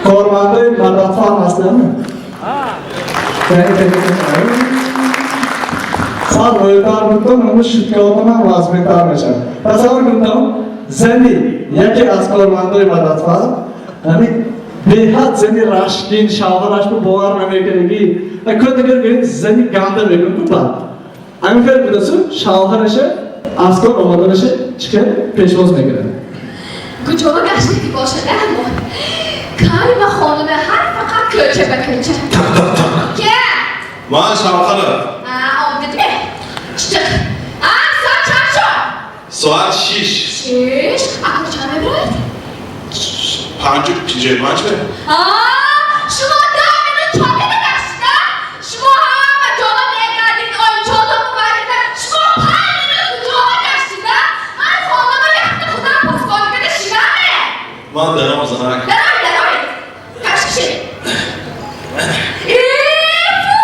Кормандои Мададфарм ҳастанд? Сар рӯйтар будтон, ҳама шуткаотон ҳам вазминтар мешавад. Тасаввур кунтон, зани яке аз кормандои Мададфарм, ҳамин беҳад зани рашкин, шавҳараш бу бовар намекардаги. Кӯдагар гӯед, зани ганда мегӯм ку бад. Ҳамин хел будасу, шавҳараша аз кор омаданаша чӣ хел пешвоз мекунад. Куҷо гаштагӣ бошад, амо? Кай ба хонуме ҳар фақат кӯча ба кӯча. Так, так, так. Ке? Ман шавҳарам. А, омдидме? Чиқ. А, соат чанд шуд? Соат 6. 6? Ако чанд мебироед? 5:55 бе. А, шумо 10 минут чокида гаштида? Шумо ҳама ҷоба мегардид, ойчото муваррида. Шумо 5 минут куҷоба гаштида? Ман хонама якта худам посбонӣ карда шинаме. Ман даром, занак. Дарой, дарой. Кашкиши. Э, фу!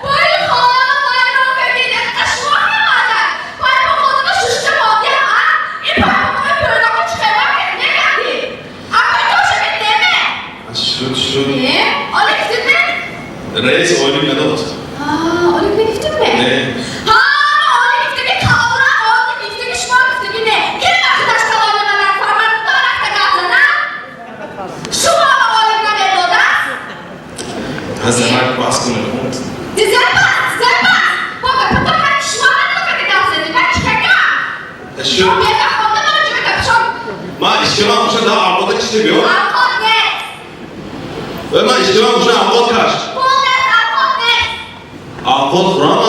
Вой, хона вайрон кардид. Шумо ҳамада. Вай, ба хонама шушта мондиам, а? Ин паймонҳои пӯрдако чӣ хебар мегардид? Акои тошавед неме? Шуд, шуд. Не? Олик гуфтидме? Раис ойлик надод. А, олик нагуфтидме? Не. Ҳама олик гуфтаги, калона олик гуфтаги, шумо гуфтаги не. Ин вақташ калони ман фарман дорахта гап зана? Шумо ба олик намедодааст? Занак, бас кунед. Дизел бас, дизел бас. Бо гапато ҳар шумо надокада гап задӣ, ба чӣ гап? Шуд. Шумо бега хонда мана ҷӯя гапшон. Ман иштибоҳ муша да авқота кишти биё. Авқот нест. Ман иштибоҳ муша авқот кашт. Пул нест, авқот нест. Авқот хӯрам.